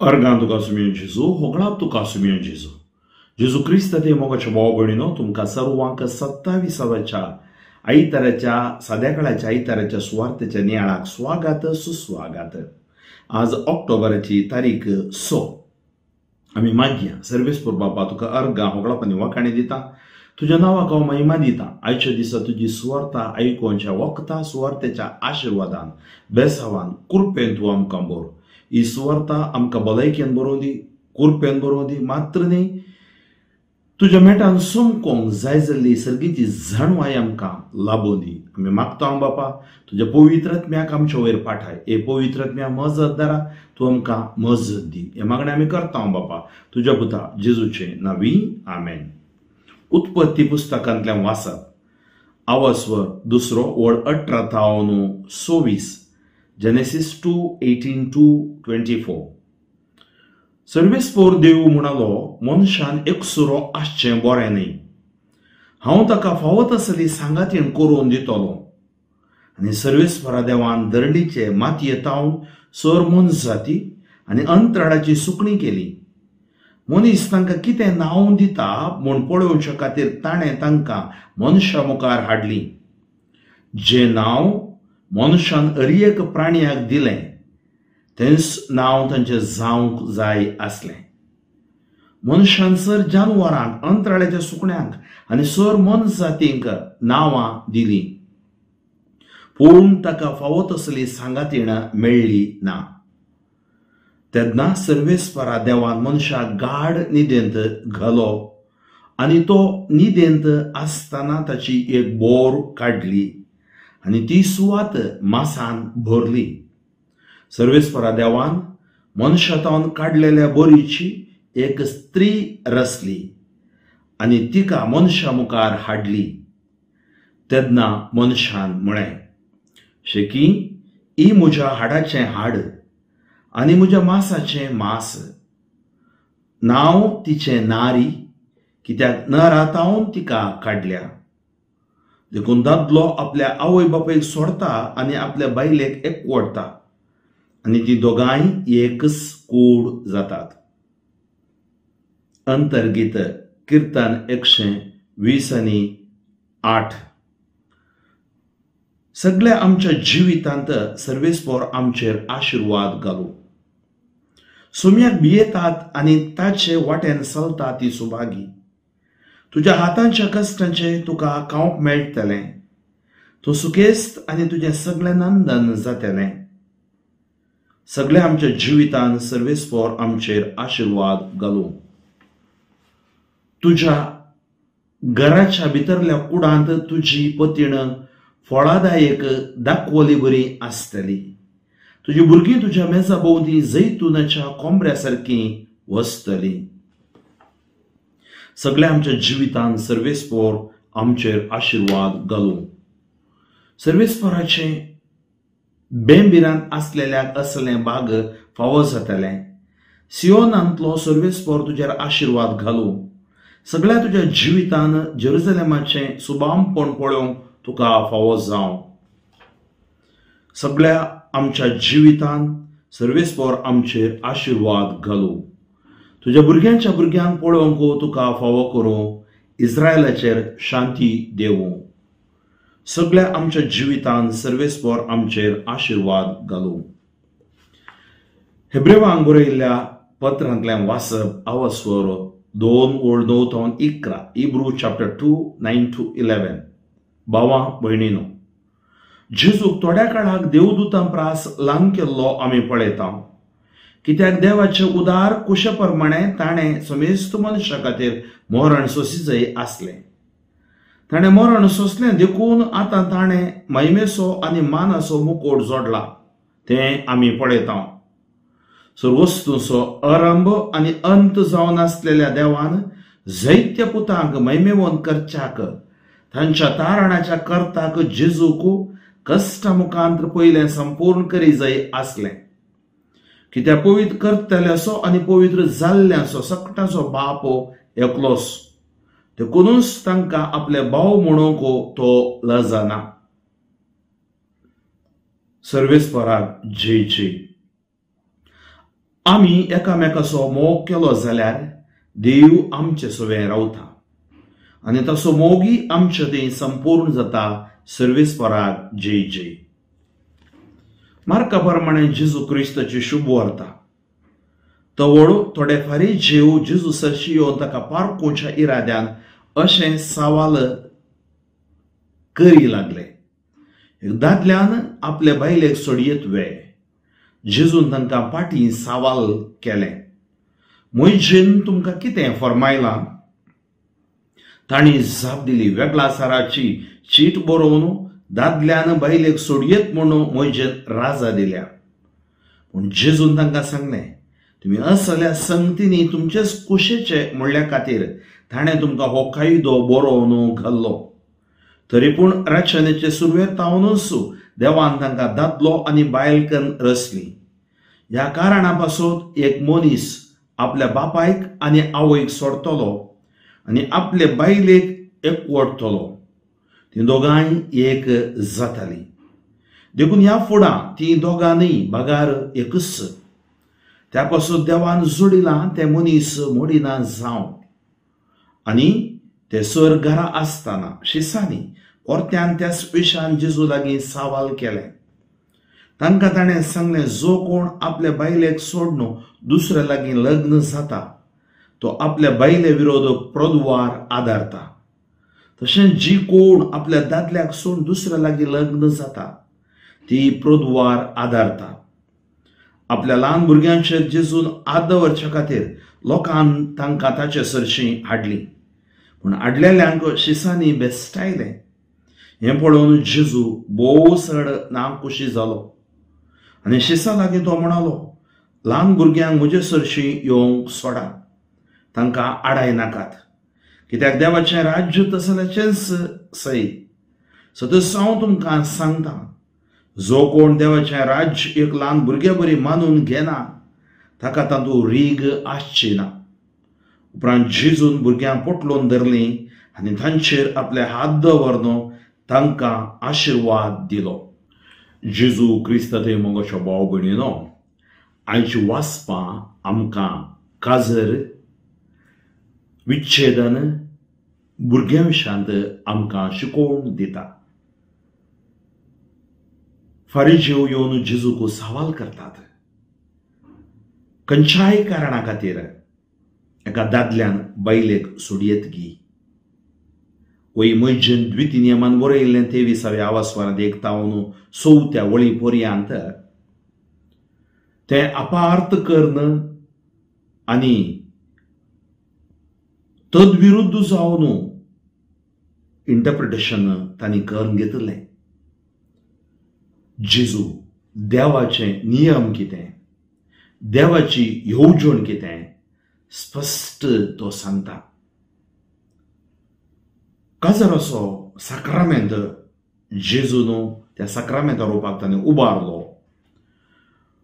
अर्गां तुका सुमियो जेजू, होगळाप तुका सुमियो जेजू. जेजू क्रिस्त ते मोगाच्या भाव भयणीनो, तुमकां सर्वांक 27व्या आयताराच्या साद्या काळाच्या आयताराच्या सुवार्तेच्या नियाळाक स्वागत सुस्वागत. आज ऑक्टोबराची तारीख 6. आमी मागया सर्वेस्पोर बापा, तुका अर्गां होगळाप आनी वाखाणी दिता, तुज्या नांवाक हांव महिमा दिता. आयच्या दिसा तुजी सुवार्ता आयकोवच्या वखता सुवार्तेच्या आशिर्वादान बेसावान कुरपेन तूं आमकां बोर. ही सुवार्ता आमकां भलायकेन बरोवं दी, कुरपेन बरोवं दी, मात्र न्ही तुज्या मेटान समकोंक जाय जाल्ली सर्गीची जाणवाय आमकां लाबोवं दी. आमी मागता बापा, तुज्या पवित्र आत्म्याक आमच्या वयर पाठाय. हे पवित्र आत्म्या मजत दारा, तूं आमकां मजत दी. हे मागणें आमी करता बापा, तुज्या पुता जेजूचे नांवी, आमेन. उत्पत्ती पुस्तकांतल्यान वाचप आवस्वर 2 ओळ 18 तावन 24, जेनेसिस 2:18 to 24. सर्वेस्पोर देव म्हणालो, मनशान एकसुरो आसचें बरें न्ही, हांव ताका फावो तसली सांगातीण करून दितलो. आनी सर्वेस्परा देवान धरणीचे मातये तावन सर मनजाती आनी अंतराळाची सुकणी केली. मनीस तांकां कितें नांव दिता म्हूण पळोवच्या खातीर ताणें तांकां मनशा मुखार हाडली. जें नांव मनशान अर एक प्राणयाक दिलें तेंच नांव तांचें जावंक जाय आसलें. मनशान सर जानवरांक, अंतराळ्याच्या सुकण्यांक आनी सर मनजातींक नांवां दिलीं, पूण ताका फावो तसली सांगातीण मेळ्ळी ना. तेन्ना सर्वेस्परा देवान मनशाक गाढ न्हिदेंत घालो आनी तो न्हिदेंत आसतना ताची एक बोर काडली आनी ती सुवात मासान भरली. सर्वेस्परा देवान मनशातावन काडलेल्या बोरीची एक स्त्री रचली आनी तिका मनशा मुखार हाडली. तेन्ना मनशान म्हळें, शेकी ही म्हज्या हाडाचें हाड आनी म्हज्या मासाचें मास, नांव तिचें नारी, कित्याक नरातावन तिका काडल्या. देखून दादलो आपल्या आवय बापायक सोडता आनी आपल्या बायलेक एकवटता आनी ती दोगांय एकच कूड जातात. अंतर्गीत किर्तन 120 आनी 8. सगळ्या आमच्या जिवितांत सर्वेस्पोर आमचेर आशिर्वाद घालू. सुम्याक भियेतात आनी ताचे वाटेन चलता ती सुभागी. तुज्या हातांच्या कश्टांचें तुका खावंक मेळटलें, तूं सुखेस्त आनी तुजें सगळें नंदन जातलें. सगळ्या आमच्या जिवितान सर्वेस्पोर आमचेर आशिर्वाद घालू. तुज्या घराच्या भितरल्या कुडांत तुजी पतीण फळादायक दाखवली बरी आसतली. तुजी भुरगीं तुज्या मेजा भोंवती जैतुनाच्या कोंबऱ्या सारकी वसतली. सगळ्या आमच्या जिवितान सर्वेस्पोर आमचेर आशिर्वाद घालू. सर्वेस्पोराचें बेंबिरांत आसलेल्याक असलें बाग फावो जातलें. सियोनांतलो सर्वेस्पोर तुजेर आशिर्वाद घालू. सगळ्या तुज्या जिवितान जेरुजलेमाचें सुबामपण पळोवंक तुका फावो जावं. सगळ्या आमच्या जिवितान सर्वेस्पोर आमचेर आशिर्वाद घालू. तुज्या भुरग्यांच्या भुरग्यांक पळोवंक तुका फावो करूं. इस्रायलाचेर शांती देवूं. सगळ्या आमच्या जिवितान सर्वेस्पोर आमचेर आशिर्वाद घालू. हेब्रेवांक बरयल्ल्या पत्रांतल्यान वाचप आवस्वर 2 ओळ 9 तावन 11, Hebrew chapter 2 9 to 11. भावां भयणीनो, जेजूक थोड्या काळाक देवदूतां प्रास ल्हान केल्लो आमी पळयता, कित्याक देवाचे उदार कुशे प्रमाणे ताणें समेस्त मनशा खातीर मरण सोंसीजय आसलें. ताणें मरण सोंसलें देखून आतां ताणें महिमेचो आनी मानाचो मुकोट जोडला तें आमी पळयता. सर्वस्तूंचो आरंभ आनी अंत जावन आसलेल्या देवान जैत्य पुतांक महिमेवंत करच्याक तांच्या तारणाच्या कर्ताक जेजूक कश्टा मुखांत पयलें संपूर्ण करी जाय आसलें. कित्याक पवित्र करतल्याचो आनी पवित्र जाल्ल्याचो सकटाचो बाप एकलोच, देखूनच तांकां आपले भाव म्हणूंक तो लजना. सर्वेस्पराक जय जय. आमी एकामेकाचो मोग केलो जाल्यार देव आमचे सवें रावता आनी तसो मोगी आमचे थंय संपूर्ण जाता. सर्वेस्पराक जय जय. मार्का प्रमाणे जेजू क्रिस्ताची शुभ वार्ता. तवळ थोडे फारी जेव जेजू सरशी येवन ताका पारखुच्या इराद्यान अशें सवाल करी लागले. दादल्यान आपले बायलेक सोडयेत वे? जेजून तांकां फाटीं सवाल केलें, मोयजेन तुमकां कितें फर्मायलां? तांणी जाप दिली, वेगळासाराची चीट बरोवन दादल्यान बायलेक सोडयेत म्हणून मोयजेन राजा दिल्या. पूण जेजून तांकां सांगलें, तुमी असल्या संगतींनी तुमचेच कुशेचे म्हणल्या खातीर ताणें तुमकां हो कायदो बरोवन घाल्लो. तरी पूण रचनेचे सुरवेतावनूच देवान तांकां दादलो आनी बायलकन रचली. ह्या कारणा पासून एक मनीस आपल्या बापायक आनी आवयक सोडटलो आनी आपले बायलेक एकवटतलो. ती दोगांय एक जाताली. देखून ह्या फुडां ती दोगांय बगार एकच. त्या पासून देवान जोडिलां ते मनीस मोडिना जावं. आनी ते सर घरा आसतना शिसांनी परत्यान त्याच विशान जेजू लागीं सवाल केलें. तांकां ताणें सांगलें, जो कोण आपले बायलेक सोडून दुसऱ्या लागीं लग्न जाता तो आपल्या बायले विरोध प्रदवार आदारता. तशेंच जी कोण आपल्या दादल्याक सोडून दुसऱ्या लागीं लग्न जाता ती प्रदवार आदारता. आपल्या ल्हान भुरग्यांचेर जेजून आद दवरच्या खातीर लोकान तांकां ताचे सरशीं हाडली. पूण हाडलेल्यांक शिसांनी बेस्टायलें. हें पळोवन जेजू भोव चड नाखुशी जालो आनी शिसा लागीं तो म्हणालो, ल्हान भुरग्यांक म्हजे सरशीं येवंक सोडा, तांकां आडाय नाकात, कित्याक देवाचें राज्य तसल्याचेंच सय. सतच हांव तुमकां सांगता, जो कोण देवाचें राज्य एक ल्हान भुरग्या बरी मानून घेना ताका तातूंत रीग आसची ना. उपरांत जेजून भुरग्यांक पोटलोवन धरलीं आनी तांचेर आपले हात दवरन तांकां आशिर्वाद दिलो. जेजू क्रिस्त थंय मोगाचो भाव भयणीनो, आयची वाचपां आमकां काजर, विच्छेदन, भुरग्यां विशांत आमकां शिकोवन दिता. फारीजेव येवन जेजूक सवाल करतात, खंयच्याय कारणा खातीर एका दादल्यान बायलेक सोडयेत गी? वय मोयजेन द्वितीय नियमान बरयल्लें 23व्या आवासवारांत 1 तावन 4 वळी पर्यंत तें अपार्थ कर्ण आनी तद्विरुद्ध जावन इंटरप्रिटेशन तांणी करून घेतलें. जेजू देवाचे नियम कितें, देवाची येवजण कितें स्पश्ट तो सांगता. काजराचो साक्रामेंत जेजून त्या साक्रामेंता रोवपाक ताणें उबारलो.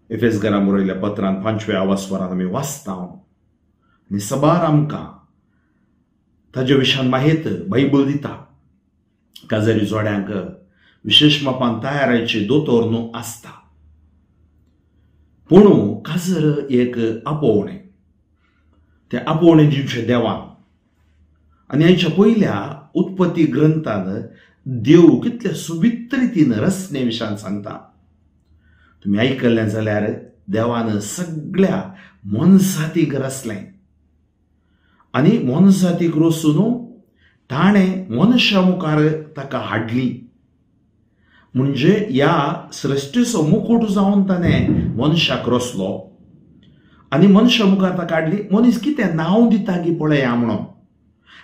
एफेसगरा बरयल्ल्या पत्रान 5व्या आवासवारान आमी वाचता आनी सबार आमकां ताजे विशयान माहित बायबल दिता. काजरी जोड्यांक विशेश मापान तयारायची दोतोर न्हू आसता, पूण काजर एक आपोवणें, तें आपोवणें दिवचें देवान. आनी हाच्या पयल्या उत्पत्ती ग्रंथान देव कितले सोबीत रितीन रचने विशयान सांगता. तुमी आयकल्लें जाल्यार देवान सगळ्या मोनजातीक रचलें आनी मोनजातीक रचून ताणें मनशा मुखार ताका हाडली. म्हणजे ह्या सृश्टीचो मुकुट जावन ताणें मनशाक रचलो आनी मनशा मुखार ताका हाडली. मनीस कितें नांव दिता गी पळया म्हणून,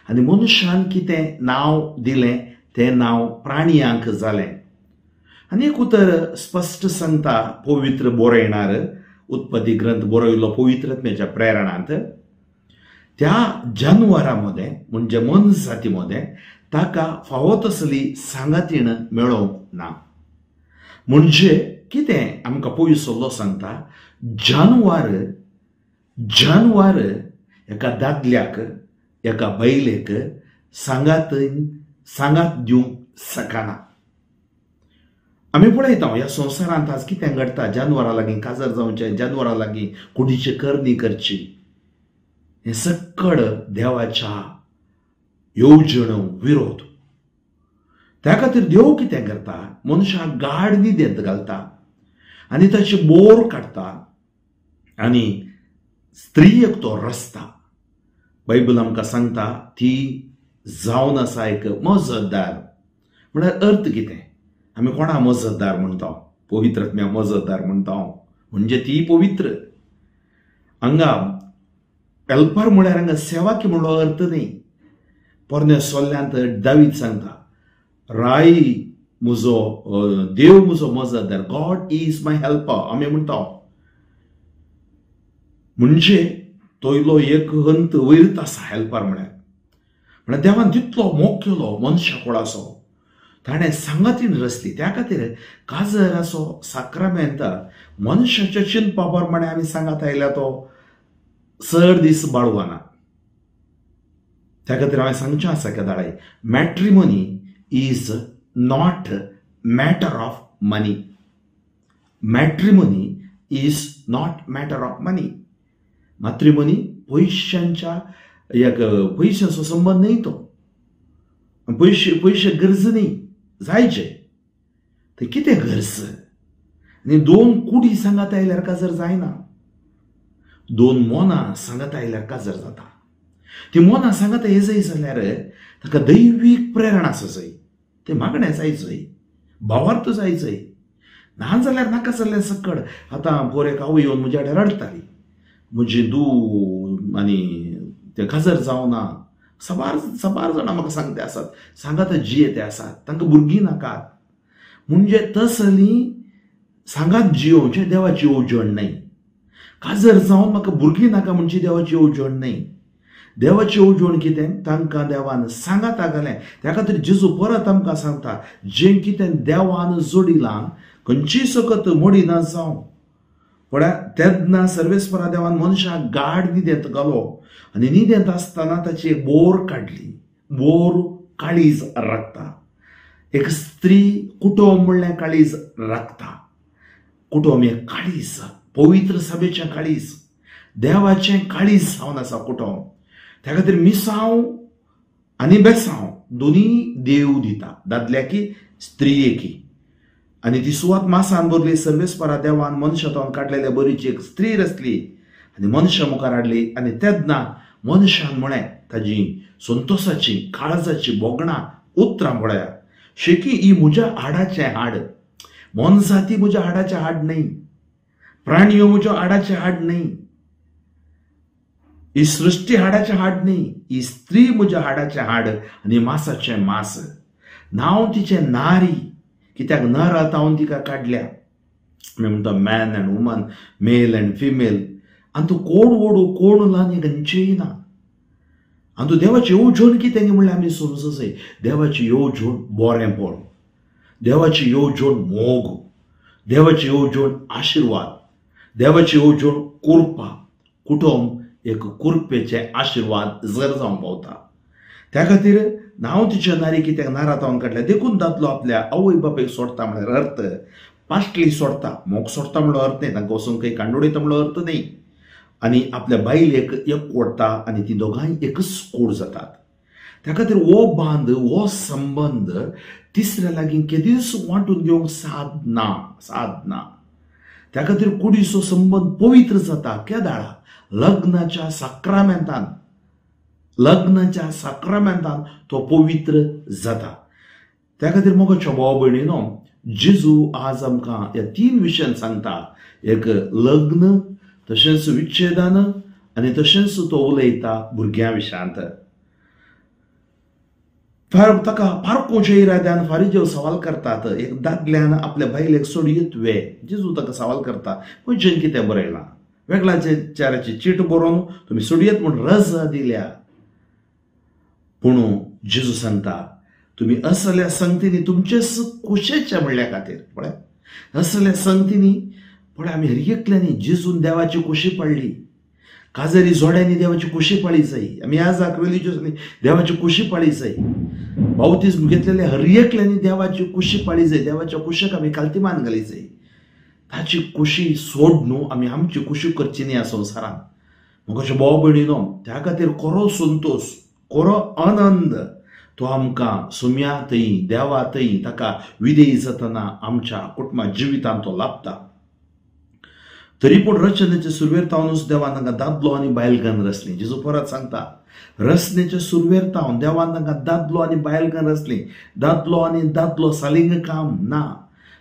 आनी मनशान कितें नांव दिलें तें नांव प्राणयांक जालें. आनी एक उतर स्पश्ट सांगता पवित्र बरयणार, उत्पत्ती ग्रंथ बरयलो पवित्रत्म्याच्या प्रेरणांत, त्या जानवरां मदें म्हणजे मनजाती मदें ताका फावो तसली सांगातीण मेळोवंक ना. म्हणजे कितें आमकां पयसुल्लो सांगता, जानवर जानवर एका दादल्याक एका बायलेक सांगात सांगात दिवंक शकना. आमी पळयता ह्या संवसारांत आज कितें घडटा, जानवरां लागीं काजार जावचें, जानवरां लागीं कुडीची करणी करची, हें सक्कड देवाच्या येवजण विरोध. त्या खातीर देव कितें करता, मनशाक गाड न्हिदेंत घालता आनी ताची बोर काडटा आनी स्त्रीयेक तो रचता. बायबल आमकां सांगता ती जावन आसा एक मजतदार. म्हळ्यार अर्थ कितें, आमी कोणा मजतदार म्हणटा, पवित्र आत्म्या मजतदार म्हणटा, म्हणजे ती पवित्र. हांगा हेल्पर म्हळ्यार हांगा सेवाकी म्हणलो अर्थ न्ही. पोरण्या सोल्ल्यांत दावीद सांगता, राय म्हजो देव म्हजो मजतदार, गॉड is my helper आमी म्हणटा. म्हणजे तो इल्लो एक हंत वयरत आसा हेल्पर म्हळ्यार. म्हळ्यार देवान तितलो मोग केलो मनशा कोळाचो, ताणें सांगातीन रचली. त्या खातीर काजराचो साक्रामेंत मनशाच्या चिंतपा प्रमाणे आमी सांगात आयल्या तो चड दीस बाळवाना. त्या खातीर हांवें सांगचें आसा केदाळे, Matrimony is not matter of money. Matrimony is not matter of money. Matrimony पयशांच्या एक पयशांचो संबंद न्ही, तो पयशे पयशे गरज न्ही जायचे ते कितें गरज. आनी दोन कुडी सांगात आयल्यार काजर जायना, दोन मोनां सांगात आयल्यार काजर जाता. ती मोनां सांगात ये जाय जाल्यार ताका दैवीक प्रेरणा आसा जाय, तें मागणें जाय जाय, भावार्थ जाय जाय. ना जाल्यार नाका जाल्लें सकड. आतां पोर एक आवय येवन म्हज्या कडेन रडटाली, म्हजी धूव आनी तें काजर जावना. साबार साबार जाणां म्हाका सांगते आसात, सांगात जियेते आसात, तांकां भुरगीं नाकात. म्हणजे तसली सांगात जियोवचें देवाची येवजण न्हय. काजर जावन म्हाका भुरगीं नाका म्हणजे देवाची येवजण न्हय. देवाची येवजण कितें, तांकां देवान सांगाता घालें. त्या खातीर जेजू परत आमकां सांगता, जें कितें देवान जोडिलां खंयचीय सकत मोडिना जावं. पळय तेन्ना सर्वेस्परा देवान मनशाक गाड न्हिदेंत घालो आनी न्हिदेंत आसतना ताची एक बोर काडली. बोर काळीज राखता, एक स्त्री कुटुंब म्हणल्यार काळीज राखता. कुटुंब हें काळीज, पवित्र सभेचें काळीज, देवाचें काळीज जावन आसा कुटुंब. त्या खातीर मिसांव आनी बेसांव दोनी देव दिता, दादल्याकी स्त्रियेकी. आनी ती सुवात मासान भरली. सर्वेस्परा देवान मनशांतल्यान काडलेल्या बरीची एक स्त्री रचली आनी मनशा मुखार हाडली. आनी तेन्ना मनशान म्हळें, ताजी संतोसाची काळजाची भोगणां उतरां पळया, शेकी ही म्हज्या हाडाचें हाड. मोनजाती म्हज्या हाडाचें हाड न्हय, प्राणयो म्हज्या हाडाचें हाड न्हय, ही सृश्टी हाडाचें हाड न्हय, ही स्त्री म्हज्या हाडाचें हाड आनी मासाचें मास. नांव तिचें नारी, कित्याक नरा तावन तिका काडल्या. आमी म्हणटा man and woman, male and female. आनी तूं कोण व्हडू कोण ल्हान हें खंयचेय ना. आनी तूं देवाची येवजण कितें म्हणल्यार आमी समजूं जाय. देवाची येवजण बरेंपण, देवाची येवजण मोग, देवाची येवजण आशिर्वाद, देवाची येवजण कृपा. कुटुंब एक कृपेचे आशिर्वाद जर जावंक पावता. त्या खातीर नांव तिचें नारी कित्याक नारा तावन काडल्या. देखून दादलो आपल्या आवय बापायक सोडटा म्हळ्यार अर्थ पाश्टली सोडटा, मोग सोडटा म्हणलो अर्थ न्हय, तांकां वचून खंय कांडोडयता म्हणलो अर्थ न्हय. आनी आपल्या बायलेक एक ओडटा आनी ती दोगांय एकच कूड जातात. त्या खातीर हो बांद, हो संबंद तिसऱ्या लागीं केदीच वांटून घेवंक साद ना, साद ना. त्या खातीर कुडीचो संबंद पवित्र जाता केदाळा लग्नाच्या साक्रामेंतान, लग्नाच्या साक्रामेंतान तो पवित्र जाता. त्या खातीर मोगाच्या भाव भयणीनो, जेजू आज आमकां ह्या तीन विशयान सांगता, एक लग्न, तशेंच विच्छेदान आनी तशेंच तो उलयता भुरग्यां विशयांत. ताका पारकोच्या इराद्यान फारिजेव सवाल करतात, एक दादल्यान आपल्या बायलेक सोडयत वे. जेजू ताका सवाल करता, खंयच्यान कितें बरयलां, वेगळाचे चाराची चीट बरोवन तुमी सोडयत म्हूण रजा दिल्या. पूण जेजू सांगता, तुमी असल्या संगतींनी तुमचेच खोशेच्या म्हणल्या खातीर, पळय असल्या संगतींनी, पळय आमी हर एकल्यांनी जेजून देवाची खोशी पडली. काजारी जोड्यांनी देवाची कुशी पाळी जाय, आमी याजाक रिलिजियसांनी देवाची कुशी पाळी जाय, बावतीज्म घेतलेले हर एकल्यांनी देवाची कुशी पाळी जाय, देवाच्या कुशेक आमी कालतीमान घाली जाय. ताची कुशी सोड न्हू आमी आमची कुशी करची न्ही ह्या संवसारान. म्हज्या भाव भयणीनो, त्या खातीर खरो संतोश, खरो आनंद तो आमकां सुम्या थंय, देवा थंय ताका विधेयी जातना आमच्या कुटुंबा जिवितांत तो लाभता. तरी पूण रचनेचे सुरवेर तावनूच देवान तांकां दादलो आनी बायलगान रचली. जेजू परत सांगता, रचनेचे सुरवेर तावन देवान तांकां दादलो आनी बायलगान रचली. दादलो आनी दादलो सालिंग काम ना,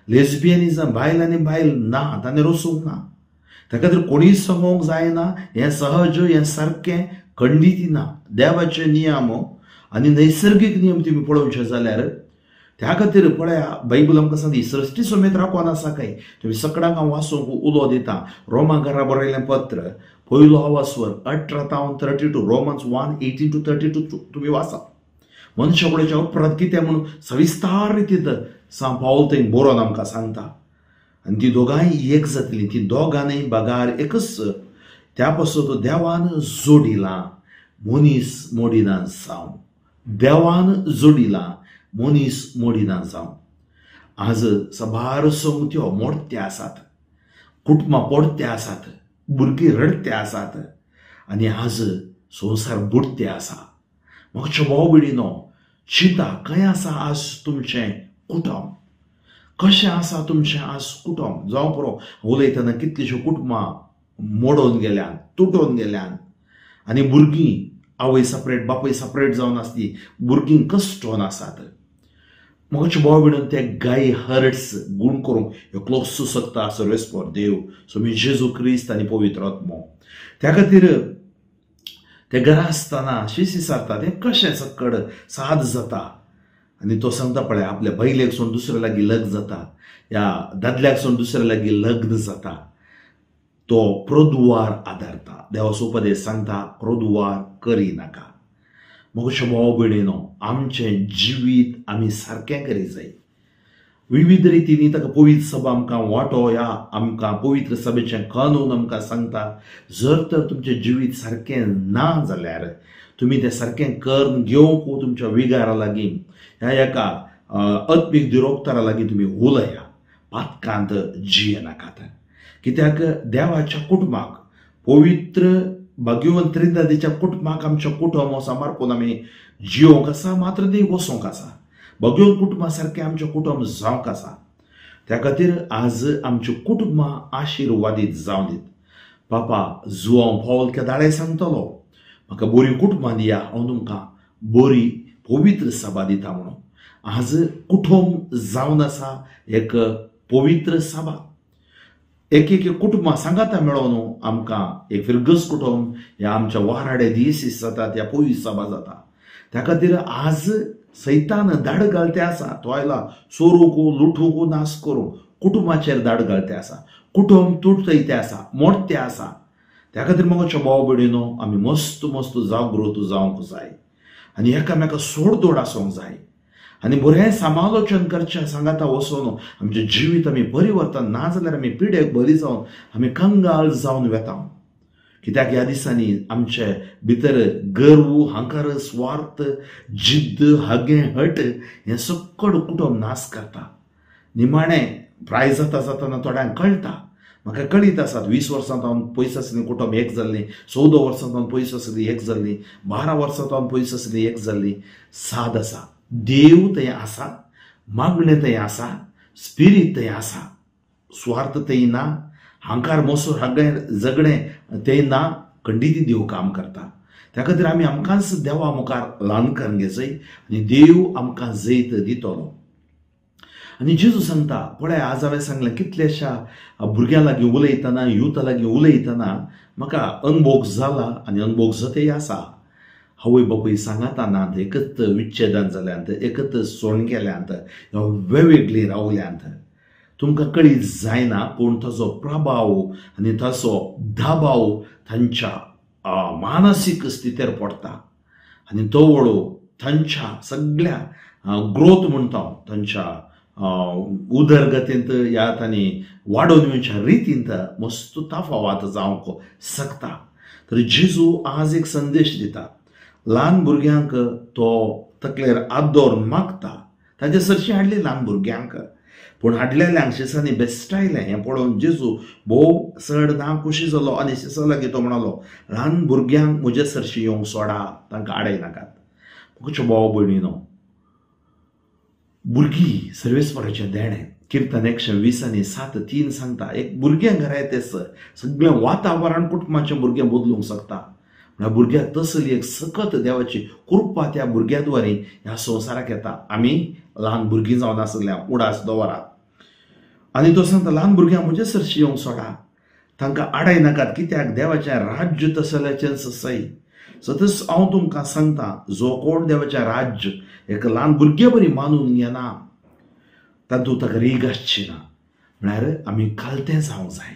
लेस्बियनिजम बायल आनी बायल ना, ताणें रचूंक ना. त्या खातीर कोणीय सांगूंक जायना हें सहज, हें सारकें खंडीत ना. देवाचे नियम आनी नैसर्गीक नियम तुमी पळोवचे जाल्यार त्या खातीर पळया बायबल आमकां सांगता ही सृश्टी समेत राखून आसा काय. तुमी सकडांक हांव वाचूंक उलो दिता. रोमा घरा बरयलें पत्र पयलो आवासवर 18 तावन 32, रोमन्स 1:18 to 32 तुमी वाचा. मनशाकुळाच्या उपरांत कितें म्हणून सविस्तार रितीन सांत पावल थंय बरोवन आमकां सांगता. आनी ती दोगांय एक जातली, ती दोगांय बगार एकच. त्या पासून देवान जोडिलां मनीस मोडिना जावं, देवान जोडिलां मनीस मोडिना जावं. आज साबार संगत्यो मोडते आसात, कुटुंबां पडते आसात, भुरगीं रडते आसात आनी आज संवसार बुडते आसा. म्हज्या भाव भयणीनो, चिंता खंय आसा आज तुमचें कुटुंब, कशें आसा तुमचें आज कुटुंब. जावं पुरो उलयतना कितलींशीं कुटुंबां मोडून गेल्यान, तुटोवन गेल्यान आनी भुरगीं आवय सपरेट बापूय सपरेट जावन आसली, भुरगीं कश्टोन आसात. म्हज्या भाव भयणीन, ते गाय हर्ट्स गूण करूंक एकलोच शकता सर्वेस्पर देव स्वामी जेजू क्रिस्त आनी पवित्र आत्मो. त्या खातीर ते घरा आसतना शिशी सारता तें कशें सक्कड साद जाता. आनी तो सांगता पळय आपल्या बायलेक सोडून दुसऱ्या लागीं लग्न जाता, ह्या दादल्याक सोडून दुसऱ्या लागीं लग्न जाता, तो प्रदुवार आदारता. देवाचो उपदेश सांगता प्रदुवार करिनाका. म्हज्या भाव भयणीनो, आमचें जिवीत आमी सारकें करी जाय. विविध रितींनी ताका पवित्र सभा आमकां वांटो ह्या आमकां पवित्र सभेचें कानून आमकां सांगता, जर तर तुमचें जिवीत सारकें ना जाल्यार तुमी तें सारकें करून घेवंक तुमच्या विगारा लागीं ह्या एका आत्मीक दिरोक्तारा लागीं तुमी उलया, पातकांत जियेनाकात. कित्याक देवाच्या कुटुंबाक, पवित्र भाग्यवंत त्रिंदादीच्या कुटुंबाक आमच्या कुटुंब समर्पून आमी जियोंक आसा, मात्र न्ही वचोंक आसा. भाग्यवंत कुटुंबा सारकें आमचें कुटुंब जावंक आसा. त्या खातीर आज आमचीं कुटुंबां आशिर्वादीत जावं दीत. पापा जुआंव पावल केदाळे सांगतलो, म्हाका बरी कुटुंबां दिया, हांव तुमकां बरी पवित्र सभा दिता म्हणून. आज कुटुंब जावन आसा एक पवित्र सभा. एक एक कुटुंबां सांगाता मेळोन न्हू आमकां एक फिरगस कुटुंब ह्या आमच्या वाराडे दीस जातात, ह्या पवित्र सभा जाता. त्या खातीर आज सैतान धाड घालते आसा, तो आयला चोरूंक, लुटूंक, नाश करूंक, कुटुंबाचेर धाड घालते आसा, कुटुंब तुटयते आसा, मोडते आसा. त्या खातीर म्हज्या भाव भयणीनो, आमी मस्त मस्त जागृत जावंक जाय आनी एकामेका सोडदोड आसूंक जाय आनी बरें समालोचन करचें सांगाता वचून आमचें जिवीत आमी परिवर्तन ना जाल्यार आमी पिडेक बरी जावन आमी कंगाल जावन वेता. कित्याक ह्या दिसांनी आमचे भितर गर्व, हांकार, स्वार्थ, जिद्द, हागें, हट हें सक्कड कुटुंब नाश करता. निमाणें प्राय जाता जातना थोड्यांक कळटा, म्हाका कळीत आसात 20 वर्सां तावन पयस आसलीं कुटुंब एक जाल्लीं, 14 वर्सां तावन पयस आसलीं एक जाल्लीं, 12 वर्सां तावन पयस आसलीं एक जाल्लीं. साद आसा, देव थंय आसा, मागणें थंय आसा, स्पिरीत थंय आसा, स्वार्थ थंय ना, हांकार मोसोर हागें झगडें थंय ना, खंडीत देव काम करता. त्या खातीर आमी आमकांच देवा मुखार ल्हान करून घेवचोय आनी देव आमकां जैत दितलो. आनी जेजू सांगता पळय, आज हांवें सांगलें कितल्याश्या भुरग्यां लागीं उलयतना, युथा लागीं उलयतना म्हाका अनभोग जाला आनी अनभोग जातय आसा. आवय बापूय सांगाता नात, एकच विच्छेदान जाल्यांत, एकच सोण गेल्यांत, वेगवेगळी रावल्यांत. तुमकां कळीत जायना, पूण ताचो प्रभाव आनी ताचो दबाव तांच्या मानसीक स्थितीर पडटा आनी तो वळो तांच्या सगळ्या ग्रोथ म्हणटा, तांच्या उदरगतींत ह्या तांणी वाडोवन येवच्या रितींत मस्त तफावत जावंक शकता. तर जेजू आज एक संदेश दिता. ल्हान भुरग्यांक तो तकलेर हात दवरून मागता. ताजे सरशी हाडली ल्हान भुरग्यांक, पूण हाडलेल्यांक शिसांनी बेस्टायलें. हें पळोवन जेजू भोव चड ना खुशी जालो आनी शिसा लागीं तो म्हणालो, ल्हान भुरग्यांक म्हजे सरशी येवंक सोडा, तांकां आडय नाकात. मुखचे भाव भयणीनो, भुरगीं सर्वेस्पराचें देणें. किर्तन 120 आनी 7:3 सांगता, एक भुरगें घरा येता सगळें वातावरण कुटुंबाचें भुरगें बदलूंक शकता. म्हळ्यार भुरग्याक तसली एक सकत देवाची कृपा त्या भुरग्या द्वारे ह्या संवसाराक येता. आमी ल्हान भुरगीं जावन आसल्या उडास दवरात. आनी तो सांगता, ल्हान भुरग्यांक म्हजे सरशी येवंक सोडा, तांकां आडाय नाकात, कित्याक देवाचें राज्य तसल्याचें सय. सतच हांव तुमकां सांगता, जो कोण देवाचें राज्य एक ल्हान भुरग्या बरी मानून घेना तातूंत ताका रीग आसची ना. म्हळ्यार आमी कालतें जावंक जाय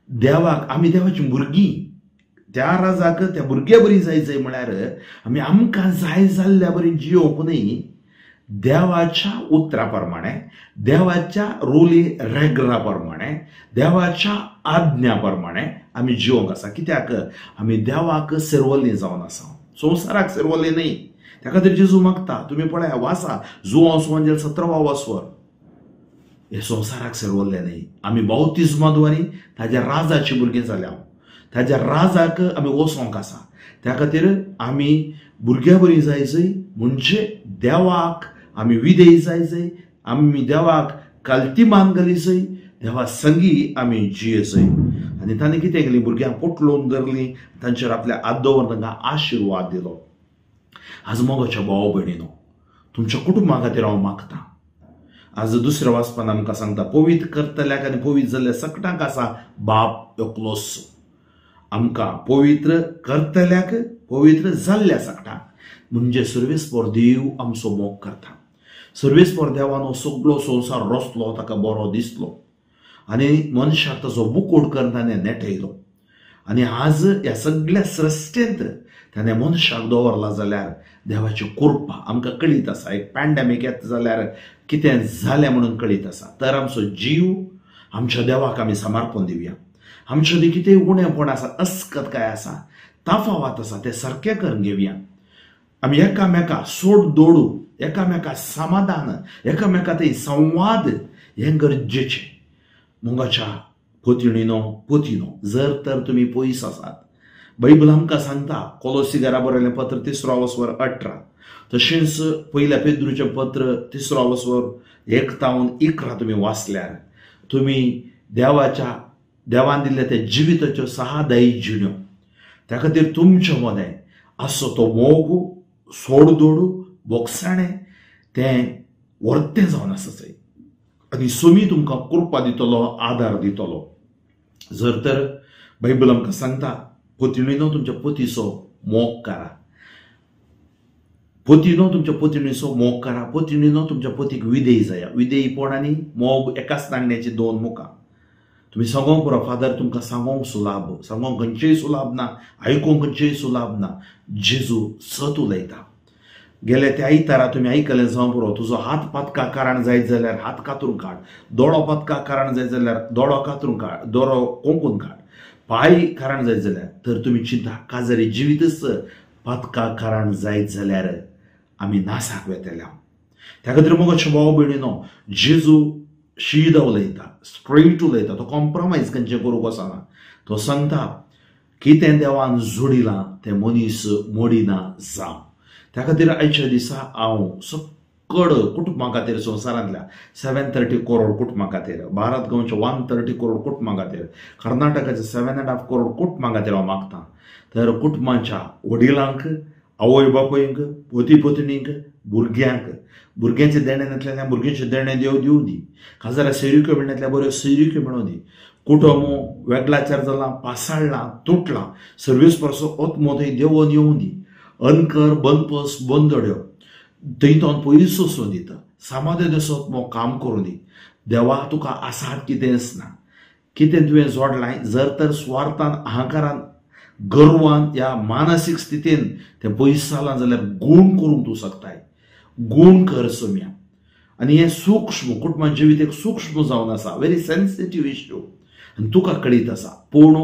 देवाक. आमी देवाचीं भुरगीं, त्या राजाक त्या भुरग्या बरी जाय जाय. म्हळ्यार आमी आमकां जाय जाल्ल्या बरी जियोवंक न्हय, देवाच्या उतरा प्रमाणे, देवाच्या रोली रेगरा प्रमाणे, देवाच्या आज्ञा प्रमाणे आमी जियोवंक आसा. कित्याक आमी देवाक सेरवल्ली जावन आसा, संवसाराक सेरवल्ली न्हय. त्या खातीर जेजू मागता, तुमी पळया वासा जुवांव सुवांजेल 17 वासवर, हे संवसाराक सेरवल्ले न्हय. आमी बावतिज्मा द्वारे ताज्या राजाची भुरगीं जाल्या, ताज्या राजाक आमी वचोंक आसा. त्या खातीर आमी भुरग्यां बरी जाय जाय, म्हणजे देवाक आमी विधेय जाय जाय, आमी देवाक कालतीमान घाली जाय, देवा संगी आमी जिये जाय. आनी ताणें कितें केलें, भुरग्यांक पोटलोवन धरलीं, तांचेर आपल्या हात दवरून तांकां आशिर्वाद दिलो. आज मोगाच्या भाव भयणीनो, तुमच्या कुटुंबा खातीर हांव मागतां. आज दुसऱ्या वाचपान आमकां सांगता, पवित्र करतल्याक आनी पवित्र जाल्ल्या सकटांक आसा बाप एकलोच. आमकां पवित्र करतल्याक पवित्र जाल्ल्या सकटांक म्हणजे सर्वेस्पर देव आमचो मोग करता. सर्वेस्पर देवान हो सगळो संवसार रचलो, ताका बरो दिसलो आनी मनशाक ताचो मुकूट करून ताणें नेटयलो. आनी आज ह्या सगळ्या सृश्टेंत ताणें मनशाक दवरला जाल्यार देवाची कृपा आमकां कळीत आसा. एक पॅन्डेमीक येता जाल्यार कितें जालें म्हणून कळीत आसा. तर आमचो जीव आमच्या देवाक आमी समर्पण दिवया. आमचे मदीं कितें उणेपण आसा, अस्कत काय आसा, तफावत आसा, तें सारकें करून घेवया. आमी एकामेका सोड दोडू, एकामेका समाधान, एकामेका ते संवाद हें गरजेचें. मोगाच्या पोतिणीनो पोतिनो, जर तर तुमी पयस आसात, बायबल आमकां सांगता, कोलोसी घरा बरयलें पत्र 3 18, तशेंच पयल्या पेद्रूचें पत्र 3 1-11 तुमी वाचल्यार तुमी देवाच्या देवान दिल्ल्या त्या जिविताच्यो सहादायी जिण्यो. त्या खातीर तुमचे मदें आसचो तो मोग, सोडदोडू, बोगसाणें तें वर्तें जावन आसा. आनी सोमी तुमकां कृपा दितलो, आदार दितलो. जर तर बायबल आमकां सांगता, पोतिणीनो तुमच्या पोतीचो मोग करा, पोतीनो तुमच्या पोतिणीचो मोग करा, पोतिणीनो तुमच्या पोतीक विधेय जाया. विधेयपण आनी मोग एकाच नांगण्याची दोन मुखां. तुमी सांगोंक पुरो, फादर तुमकां सांगोंक सुलाभ, सांगोंक खंयचेय सुलाभ ना, आयकूंक खंयचेय सुलाभ ना. जेजू सत उलयता. गेले त्या आयतारा तुमी आयकलें जावं पुरो, तुजो हात पातका कारण जायत जाल्यार हात कातरून काड, दोळो पातका कारण जायत जाल्यार दोळो कातरून काड, दोळो कोंकून काड, पांय कारण जायत जाल्यार. तर तुमी चिंता, काजारी जिवीतच पातका कारण जायत जाल्यार आमी नासाक वेतल्या. त्या खातीर मोगाचे भाव भयणीनो, जेजू शीद उलयता, स्ट्रेट उलयता, तो कॉम्प्रोमायज खंयचें करूंक वचना. तो सांगता कितें देवान जोडिलां तें मनीस मोडिना जावं. त्या खातीर आयच्या दिसा हांव सकड कुटुंबां खातीर, संवसारांतल्या 730 करोड कुटुंबां खातीर, भारत गोंयच्या 130 करोड कुटुंबां खातीर, कर्नाटकाच्या 7.5 करोड कुटुंबां खातीर हांव मागतां. तर कुटुंबाच्या वडिलांक, आवय बापायंक, पती पत्नींक, भुरग्यांक, भुरग्यांचें देणें नासल्यार भुरग्यांचें देणें देव दिवं दी, खाजरा सैरिक्यो मेळनासल्यार बऱ्यो सैरिक्यो मेळोवं दी. कुटुंब वेगळाचार जालां, पासाळ्ळां, तुटलां, सर्वीस परसो आत्मो थंय देवोन येवं दी. अनकर बनपस बंदड्यो थंय तो पयस वचून दिता. सामान्य आत्मो काम करूं दी. देवा तुका आसात कितेंच ना, कितें तुवें जोडलां जर तर स्वार्थान, अहंकारान, गर्वान ह्या मानसीक स्थितीन तें पयस जालां जाल्यार गूण करूंक तूं शकताय. गूण कर सोम्या. आनी हें सूक्ष्म कुटुंबान जिवीत एक सूक्ष्म जावन आसा, व्हेरी सेन्सिटीव इश्यू, आनी तुका कळीत आसा. पूण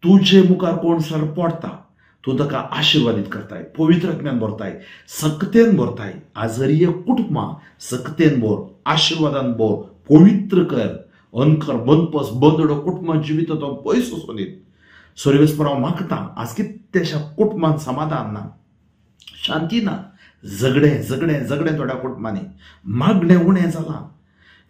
तुजे मुखार कोण सर पडटा तूं ताका आशिर्वादीत करताय, पवित्रज्ञान भरताय, सक्तेन भरताय. आजरीय कुटुंबां सक्तेन भर, आशिर्वादान भर, पवित्र कर. अनकर बनपस बंदडो कुटुंबां जिवितांत पयस वचून दीत. सर्वेस्पर हांव मागता आज कितल्याशा कुटुंबान समाधान ना, शांती ना, झगडें झगडें झगडें थोड्या कुटुंबांनी, मागणें उणें जालां.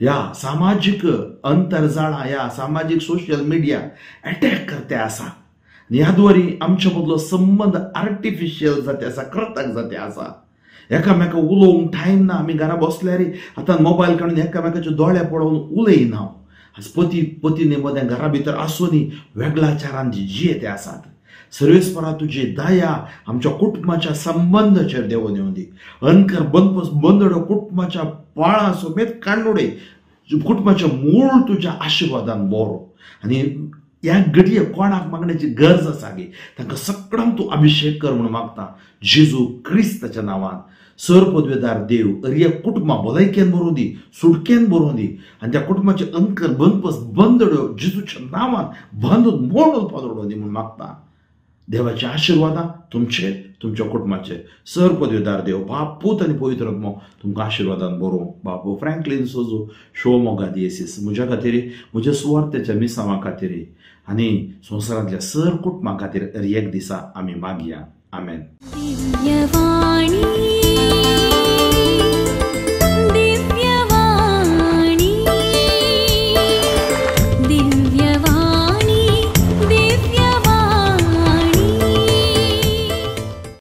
ह्या सामाजीक अंतरजाळां, ह्या सामाजीक सोशल मिडिया एटॅक करते आसा आनी ह्या द्वारी आमच्या मदलो संबंद आर्टिफिशियल जाते आसा, कृतक जाते आसा. एकामेका उलोवंक टायम ना. आमी घरा बसल्यार आतां मोबायल काडून एकामेकाचे दोळे पळोवन उलयना. आज पती पतीने मदें घरा भितर आसूनय वेगळाचारान जियेते आसात. सर्वेस्परा तुजी दया आमच्या कुटुंबाच्या संबंदाचेर देवून येवं दी. अनकर बनपस बंदडो कुटुंबाच्या पाळां समेत काडून कुटुंबाचें मूळ तुज्या आशिर्वादान बरो. आनी ह्या घडये कोणाक मागण्याची गरज आसा गे तांकां सगळ्यांक तूं अभिशेक कर म्हूण मागता जेजू क्रिस्ताच्या नांवान. सर पदवेदार देव अरिया कुटुंबां भलायकेन बरोवं दी, सुटकेन बरोवं दी आनी त्या कुटुंबाचे अंकर बनपस बंदड्यो जेजूच्या नांवान बांदून मोडून पादोडूं दी म्हूण मागता. देवाचे आशिर्वादां तुमचे, तुमच्या कुटुंबाचे. सर पदवेदार देव बाप, पूत आनी पवित्र आत्मो तुमकां आशिर्वादान बरोवं. बापू फ्रँकलीन सोजो शिवमोगा दियेसीस म्हज्या खातीर, म्हज्या सुवार्थेच्या मिसांवा खातीर आनी संवसारांतल्या सर कुटुंबां खातीर एक दिसा आमी मागया. आमेन.